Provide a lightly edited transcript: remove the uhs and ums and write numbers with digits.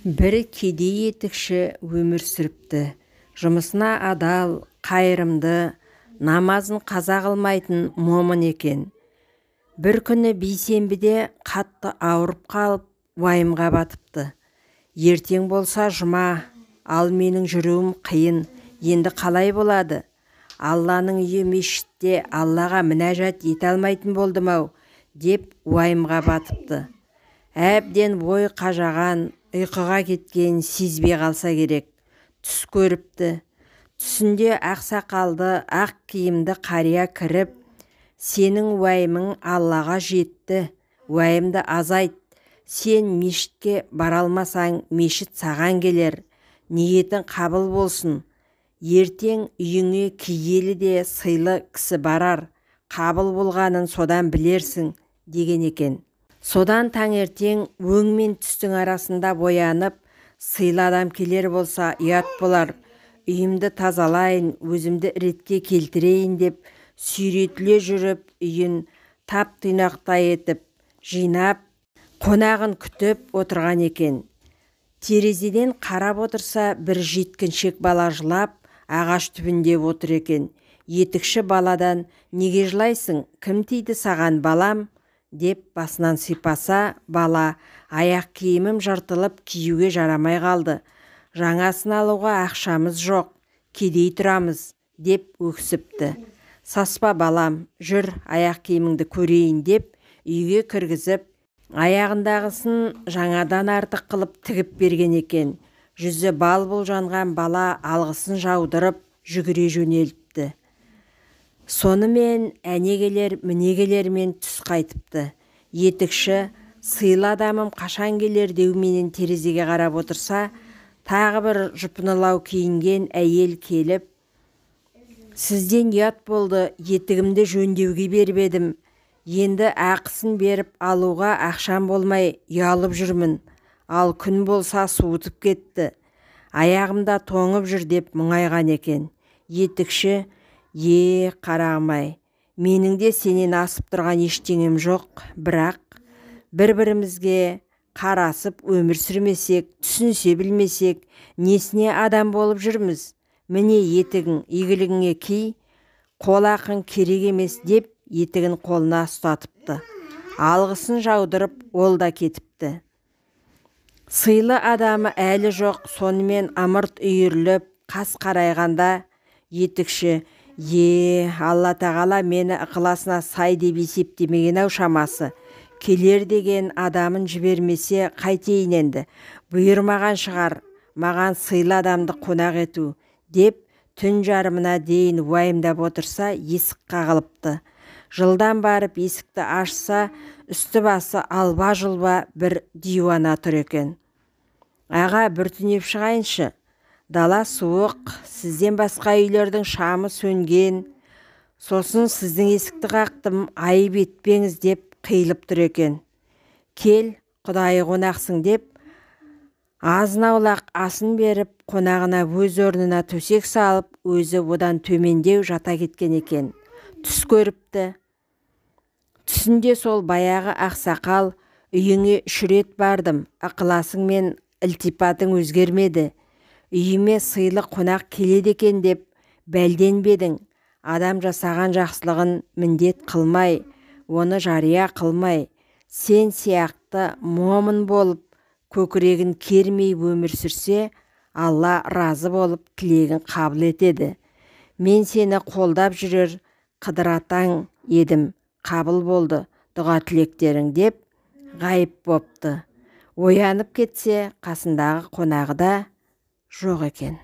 Бір кедей етікші өмір сүріпті. Жұмысына адал, қайырымды, намазын қаза қылмайтын момын екен. Бір күні бейсенбіде қатты ауырып қалып, уайымға батыпты. Ертең болса жұма, ал менің жүруім қиын, енді қалай болады? Алланың үйі мешітте Аллаға мінәжат ете алмайтын болдым-ау, деп уайымға батыпты. Әбден ой қажаған, ұйқыға кеткен сезбей қалса керек. Түс көріпті. Түсінде ақ сақалды, ақ киімді қария кіріп, сенің уайымың Аллаға жетті, уайымды азайт. Сен мешітке бара алмасаң, мешіт саған келер. Ниетің қабыл болсын. Ертең үйіңе киелі де сыйлы кісі барар. Қабыл болғанын содан білерсің, деген екен. Содан таңертең өң мен түстің арасында боянып, сыйлы адам келер болса ұят болар. Үйімді тазалайын, өзімді ретке келтірейін деп сүйретіле жүріп, үйін тап-тұйнақтай етіп жинап, қонағын күтіп отырған екен. Терезеден қарап отырса, бір жеткіншек бала жылап, ағаш түбінде отыр екен. Етікші баладан: "Неге жылайсың, кім тиді саған, балам?" деп басынан сипаса, бала: "Аяқ киімім жыртылып, киюге жарамай қалды. Жаңасын алуға ақшамыз жоқ, кедей тұрамыз", деп өксіпті. "Саспа, балам, жүр, аяқ киіміңді көрейін", деп үйге кіргізіп, аяғындағысын жаңадан артық қылып тігіп берген екен. Жүзі бал-бұл жанған бала алғысын жаудырып, жүгіре жөнеліпті. Сонымен әне келер, міне келермен түс қайтыпты. Етікші сыйлы адамым қашан келер деуменен терезеге қарап отырса, тағы бір жұпынылау киінген әйел келіп, "Сізден ұят болды, етігімді жөндеуге беріп едім. Енді ақысын беріп алуға ақшам болмай ұялып жүрмін. Ал күн болса суытып кетті. Аяғымда тоңып жүр", деп мұңайған екен. Етікші: "Е, қарағым-ай, менің де сенен асып тұрған ештеңем жоқ, бірақ бір-бірімізге қарасып өмір сүрмесек, түсінісе білмесек, несіне адам болып жүрміз? Міне етігің, игілігіңе ки, қол ақың керек емес", деп етігін қолына ұстатыпты. Алғысын жаудырып, ол да кетіпті. Сыйлы адамы әлі жоқ. Сонымен ымырт үйіріліп, қас қарайғанда етікші: "Е, Алла тағала мені ықыласына сай деп есептемеген-ау шамасы. Келер деген адамын жібермесе қайтейін енді. Бұйырмаған шығар маған сыйлы адамды қонақ ету", деп түн жарымына дейін уайымдап отырса, есік қағылыпты. Жылдам барып есікті ашса, үсті-басы алба-жұлба бір диуана тұр екен. "Аға, бір түнеп шығайыншы. Дала суық, сізден басқа үйлердің шамы сөнген. Сосын сіздің есікті қақтым, айып етпеңіз", деп қиылып тұр екен. "Кел, құдайы қонақсың", деп азын-аулақ асын беріп, қонағына өз орнына төсек салып, өзі одан төмендеу жата кеткен екен. Түс көріпті. Түсінде сол баяғы ақсақал: "Үйіңе 3 рет бардым, ықыласың мен ілтипатың өзгермеді. Үйіме сыйлы қонақ келеді екен деп бәлденбедің. Адам жасаған жақсылығын міндет қылмай, оны жария қылмай, сен сияқты момын болып, көкірегін кермей өмір сүрсе, Алла разы болып, тілегін қабыл етеді. Мен сені қолдап жүрер Қыдыр атаң едім, қабыл болды дұға тілектерің", деп ғайып бопты. Оянып кетсе, қасындағы қонағы да жоқ екен.